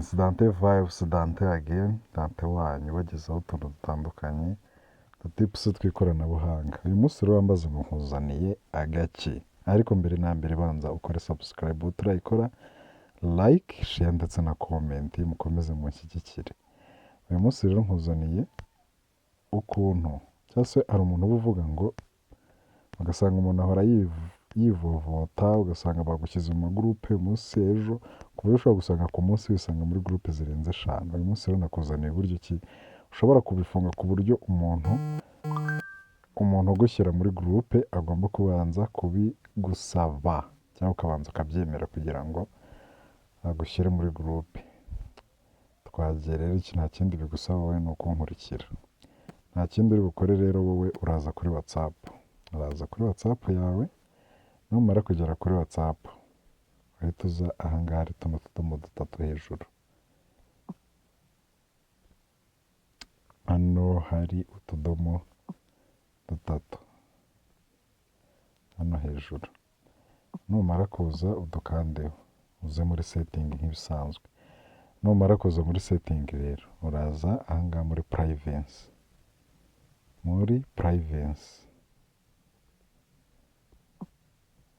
It's Dante Vibes, Dante again, Dante wanyu ubagezaho utuntu dutandukanye, udutips tw'ikoranabuhanga. Uyu munsi rero wambaze ngo nkuzaniye agaki. Ariko mbere na mbere banza ukore subscribe utarayikora, like, share ndetse na comment, mukomeze munshyigikire. Uyu munsi rero nkuzaniye ukuntu, cyangwa se hari umuntu uba uvuga ngo, ugasanga umuntu ahora yivovota, ugasanga bagushyize mu magurupe umunsi ejo, ku buryo ushobora gusanga ku munsi wisanga muri gurupe zirenze eshanu. Uyu munsi rero nakuzaniye uburyo ki ushobora kubifunga ku buryo umuntu ugushyira muri gurupe agomba kubanza kubigusaba cyangwa ukabanza ukabyemera kugira ngo agushyire muri gurupe. Twagiye rero, iki nta kindi bigusaba wowe ni ukunkurikira. Nta kindi uri bukore rero, wowe uraza kuri WhatsApp. Uraza kuri WhatsApp yawe, numara kugera kuri WhatsApp, uhita uza aha ngaha hari tuno tudomo dutatu hejuru. Hano hari utudomo dutatu hano hejuru. Numara kuza udukandeho, uze muri setting nk'ibisanzwe. Numara kuza muri setting rero, uraza aha ngaha muri privacy. Muri privacy.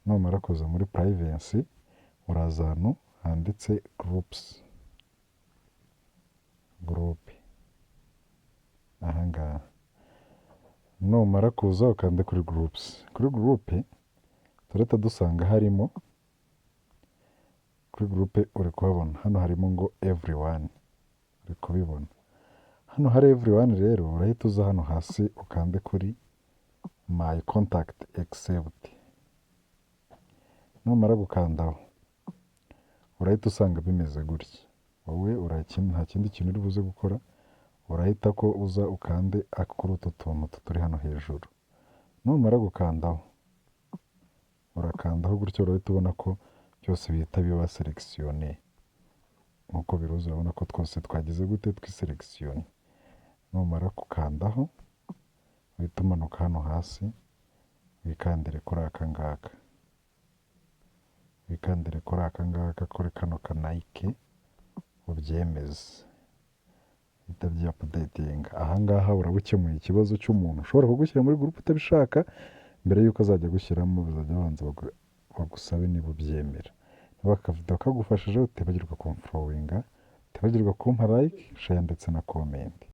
Numara kuza muri privacy, uraza ahantu handitse groups. Groupe. Aha ngaha. Numara kuza ukande kuri groups. Kuri groupe turahita dusanga harimo, kuri groupe uri kuhabona, hano harimo ngo everyone, uri kubibona. Hano hari everyone rero, urahita uza hano hasi ukande kuri my contact except. Numara gukandaho, urahita usanga bimeze gutya. Wowe nta kindi kintu uri buze gukora, urahita ko uza ukande kuri utu tuntu turi hano hejuru. Numara gukandaho, urakandaho gutyo, urahita ubona ko byose bihita biba sélectionné. Nk'uko biruzi, urabona ko twose twagize gute? Twisélectionné. Numara gukandaho, uhita umanuka hano hasi, wikandire kuri aka ngaka. Wikandire kuri aka ngaka, kuri kano kanayike, ubyemeze. Bihita byiupdatinga. Aha ngaha uraba ukemuye ikibazo cy'umuntu ushobora kugushyira muri gurupe utabishaka, mbere y'uko azajya agushyiramo bazajya babanza bagusabe niba ubyemera. Niba akavidewo kagufashije, utibagirwa kumfollowinga, utibagirwa kumpa like, share ndetse na comment.